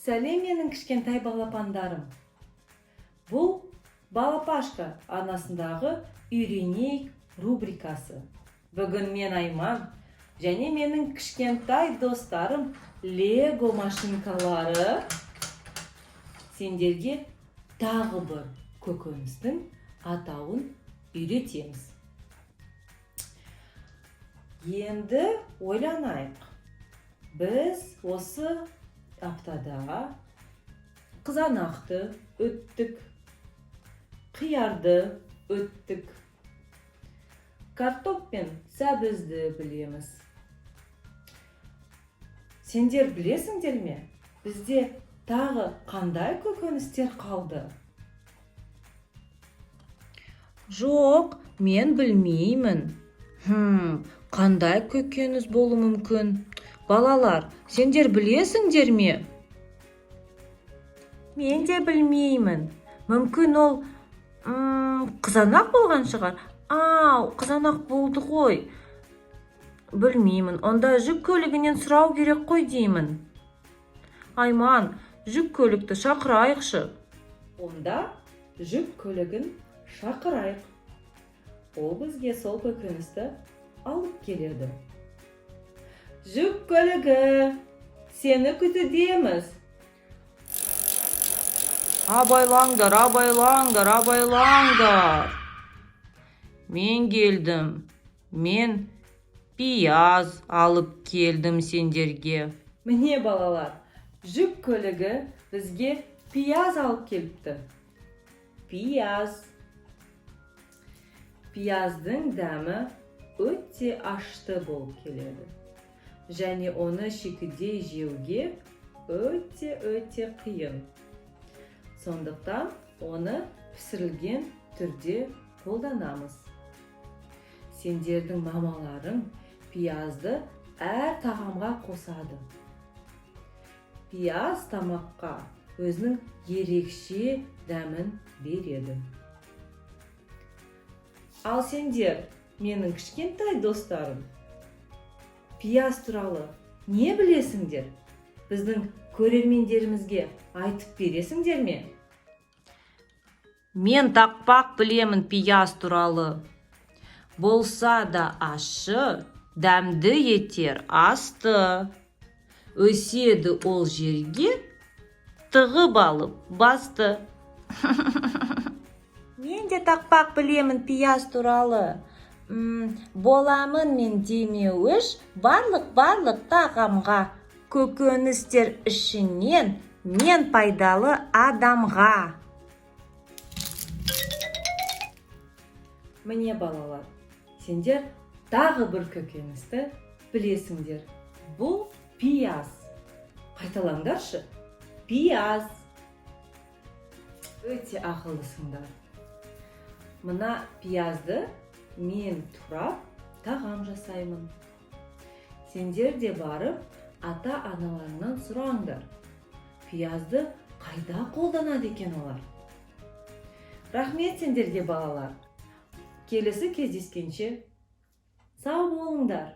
Сәлем, менің кішкентай балапандарым! Бұл Балапашка арнасындағы «Үйренейік» рубрикасы. Бүгін мен, Айман, және менің кішкентай достарым, лего машинкалары, сендерге тағы бір көкөністің атауын үйретеміз. Енді ойланайық. Біз осы аптада қызанақты өттік, қиярды өттік, картоп пен сәбізді білеміз. Сендер білесіңдер ме, бізде тағы қандай көкөністер қалды? Жоқ, мен білмеймін. Қандай көкөніс болуы мүмкін? Балалар, сендер білесіңдер ме? Мен де білмеймін. Мүмкін, ол қызанақ болған шығар. Ау, қызанақ болды ғой. Білмеймін. Онда жүк көлігінен сұрау керек қой деймін. Айман, жүк көлікті шақырайықшы. Онда жүк көлігін шақырайық. Ол бізге сол көкөністі алып келеді. Жүк көлігі, сені күтудеміз. Абайлаңдар, абайлаңдар, абайлаңдар! Мен келдім. Мен пияз алып келдім сендерге. Міне, балалар, жүк көлігі бізге пияз алып келіпті. Пияз. Пияздың дәмі өте ашты болып келеді және оны шикідей жеуге өте өте қиын. Сондықтан оны пісірілген түрде қолданамыз. Сендердің мамаларың пиязды әр тағамға қосады. Пияз тамаққа өзінің ерекше дәмін береді. Ал сендер, менің кішкентай достарым, пияз туралы не білесіңдер? Біздің көрермендерімізге айтып бересіңдер ме? Мен тақпақ білемін пияз туралы. Болса да ащы, дәмді етер асты. Өседі ол жерге тығып алып басты. Мен де тақпақ білемін пияз туралы. Боламын мен демеуіш барлық тағамға. Көкөністер ішінен мен пайдалы адамға. Міне, балалар, сендер тағы бір көкөністі білесіңдер. Бұл пияз. Қайталаңдаршы: пияз. Өте ақылдысыңдар. Мына пиязды мен турап, тағам жасаймын. Сендер де барып, ата аналарыңнан сұраңдар, пиязды қайда қолданады екен олар. Рахмет сендерге, балалар. Келесі кездескенше сау болыңдар!